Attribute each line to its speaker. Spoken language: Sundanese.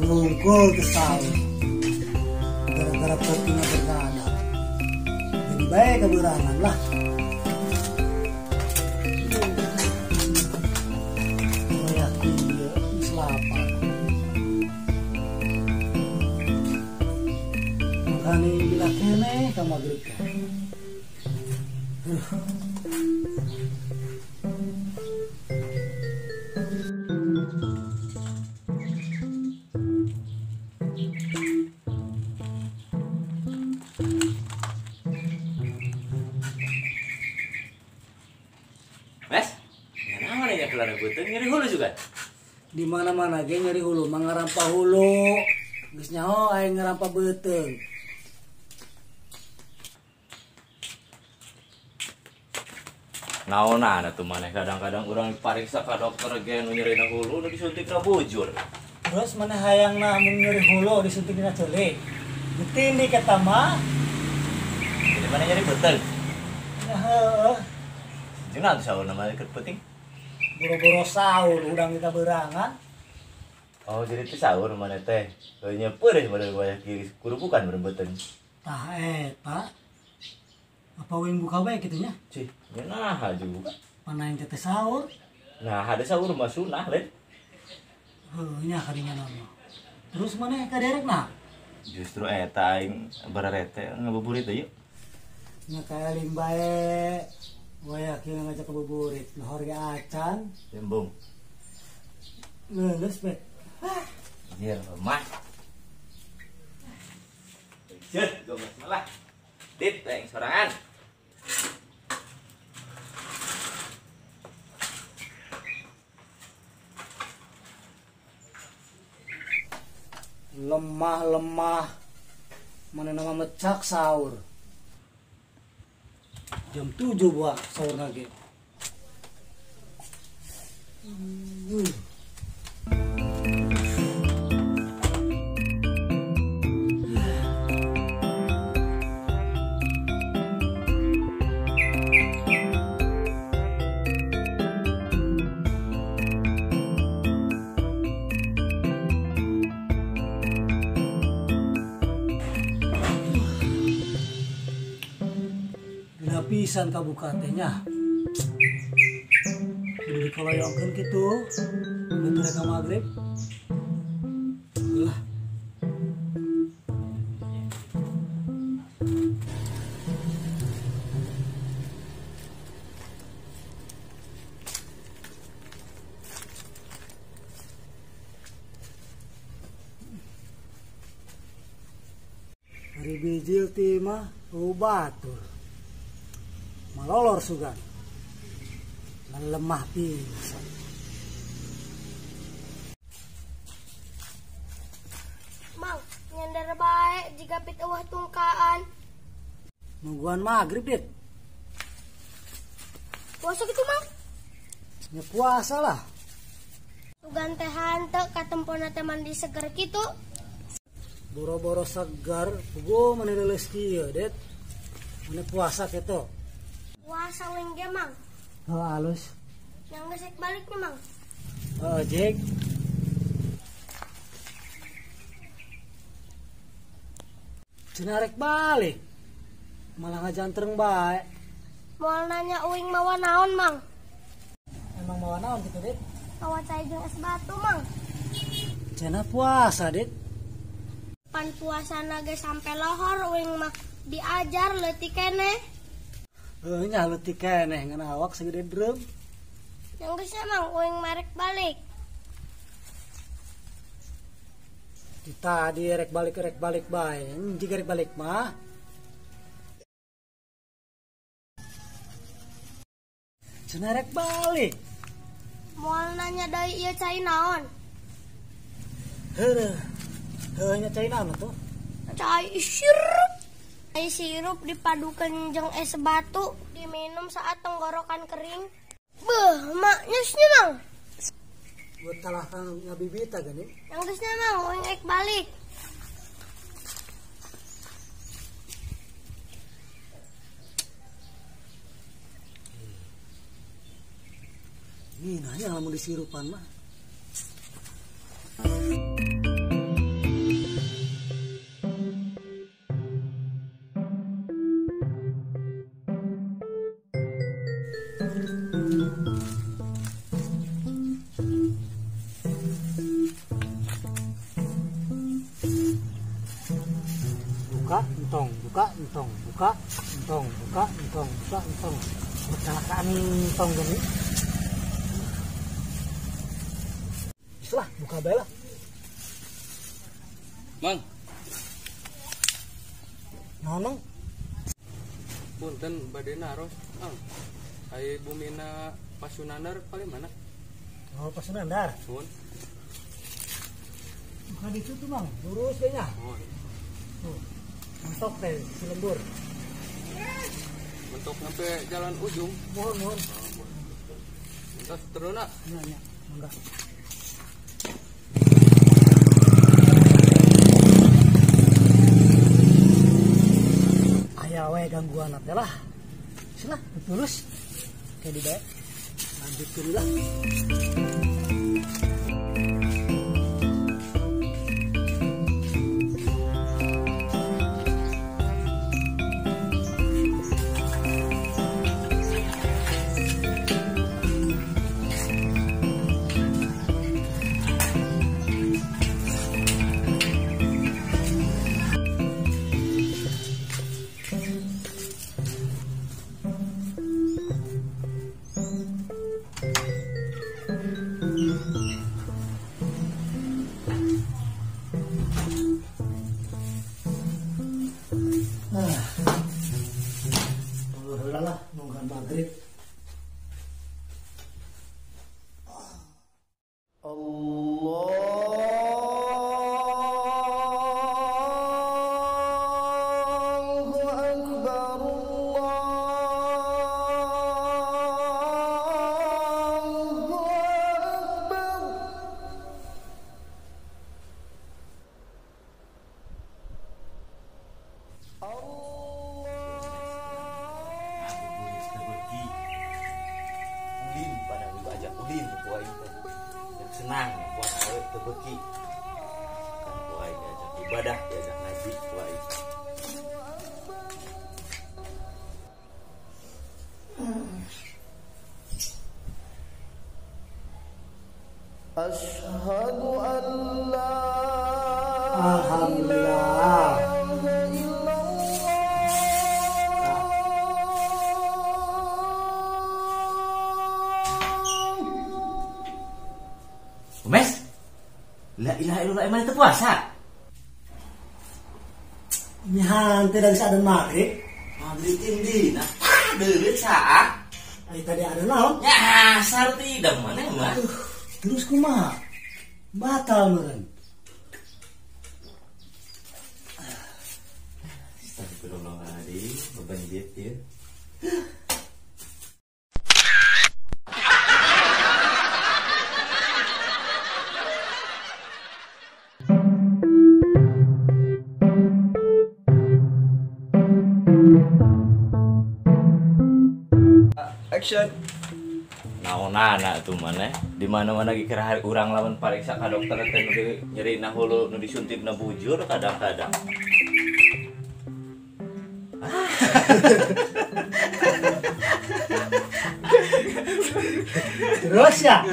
Speaker 1: Ngungkul ke sawah gara-gara kopinya berkadar. Jadi baik keberangan lah. Kayak iya, selapa. Makanya gila kene ka magrib teh.
Speaker 2: Mas, nanaon nya kelar beuteung nyeri hulu juga.
Speaker 1: Di mana-mana ge nyeri hulu, mangarampa hulu. Geus nyaho aing ngarampa beuteung.
Speaker 2: Naonana tuh maneh kadang-kadang urang dipariksa ka dokter ge nu nyerina hulu nu disuntikna bujur.
Speaker 1: Terus maneh hayangna mun nyeri hulu disuntikna ceuli. Ditindih eta mah.
Speaker 2: Jadi maneh nyeri beuteung?
Speaker 1: Ya heueuh.
Speaker 2: Jeung sahur nama keur penting.
Speaker 1: Boro-boro sahur udang kita berangan.
Speaker 2: Oh, jadi teh sahur mana teh? Nya peureuh mana banyak kurupukan beuteung.
Speaker 1: Tah eta. Apa wing buka bae kitu nya?
Speaker 2: Cih, nya naha juga.
Speaker 1: Mana yang teh sahur?
Speaker 2: Nah, ada sahur mah sunah lain.
Speaker 1: Heuh nya kadinya nama. Terus maneh ka derek nah?
Speaker 2: Justru eta aing bararete ngabuburit teh yuk.
Speaker 1: Nya kaeling bae. Waya kieu ngajak ngabuburit, lohor ge acan.
Speaker 2: Tembung.
Speaker 1: Leuleus be.
Speaker 2: Anjir, lemah. Ceuh, gomes malah. Dit, aing sorangan.
Speaker 1: Lemah-lemah. Mana nama mecak sahur. Jam 7 buah sahur lagi. Pisan kabuka teh nya. Kudu dikoloyongkeun kitu. Betul ka magrib. Lah. Ari bijil ti mah batur. Malolor sugan. Lemah pisan.
Speaker 3: Mang, nyandar bae jiga pit eueuh tungkaan.
Speaker 1: Nungguan magrib, Dit.
Speaker 3: Puasa kitu, Mang?
Speaker 1: Ya puasa lah.
Speaker 3: Sugan teh hanteu katempona teh mandi seger kitu.
Speaker 1: Boro-boro segar, puguh meni leuleus kieu, Dit. Meni puasa kitu.
Speaker 3: Puasa wing ge, Mang.
Speaker 1: Oh, halus.
Speaker 3: Yang gesek baliknya, Mang.
Speaker 1: Oh, Jack. Cenah rek balik. Malah ngajantreng bae.
Speaker 3: Moal nanya uing mawa naon, Mang?
Speaker 1: Emang mawa naon gitu, Dit?
Speaker 3: Mawa cai jeung es batu, Mang.
Speaker 1: Cenah puasa, Dit.
Speaker 3: Pan puasana ge sampe lohor uing mah diajar leutik keneh.
Speaker 1: Heuh nya leutik keneh ngan awak segede drum.
Speaker 3: Yang geus Mang, uing marek balik.
Speaker 1: Kita tadi rek balik bae. Jika rek balik mah. Cenah rek balik.
Speaker 3: Moal nanya deui ieu cai naon?
Speaker 1: Heuh. Heuh nya cai naon tuh?
Speaker 3: Cai sirup. Cai sirup dipadukan jeung es batu, diminum saat tenggorokan kering. Beuh, mak nyesnya Mang.
Speaker 1: Buat kalahkan ngabibita gini.
Speaker 3: Yang geusnya Mang, uing ek balik.
Speaker 1: Ini nanya lamun disirupan mah. Buka, entong, buka, entong, buka, entong, buka, entong, buka, entong. Kecelakaan entong gini. Lah, buka bae lah.
Speaker 4: Mang.
Speaker 1: Naon, Mang?
Speaker 4: Punten bade naros, Mang. Ai bumina Pasunandar paling mana?
Speaker 1: Oh, Pasunandar.
Speaker 4: Nuhun.
Speaker 1: Bukan itu tuh, Mang. Lurus we nya.
Speaker 4: Nuhun.
Speaker 1: Tuh. Mentok teh si lembur.
Speaker 4: Mentok sampai jalan ujung.
Speaker 1: Mohon, mohon.
Speaker 4: Entos teruna.
Speaker 1: Nya, nya. Mangga. Aya we gangguan teh lah. Silah, tulus. Kayak di bae. Lanjut dulu lah. Lah, nungguan maghrib.
Speaker 5: Allahu Akbar, Allahu Akbar.
Speaker 2: Ulin pada ibu ajak ulin ku aing teh. Yang senang puasa awet teu beuki. Kan ku aing diajak ibadah, diajak ngaji ku aing.
Speaker 5: Asyhadu an la
Speaker 1: Alhamdulillah.
Speaker 5: ilaha illallah.
Speaker 2: Umes? La ilaha illallah emang itu puasa?
Speaker 1: Nyahan tidak bisa ada maghrib.
Speaker 2: Maghrib tinggi, nah deureut saat.
Speaker 1: Ai tadi ada naon?
Speaker 2: Nyasar tidak mana mah.
Speaker 1: Aduh, terus kumaha? Batal meureun.
Speaker 2: Astagfirullahaladzim, bebanjit ya.
Speaker 4: Action.
Speaker 2: Naonana tuh maneh di mana-mana ge keur hari urang lamun pariksa ka dokter teh nu nyerina hulu nu disuntikna bujur kadang-kadang.
Speaker 1: Terus ya.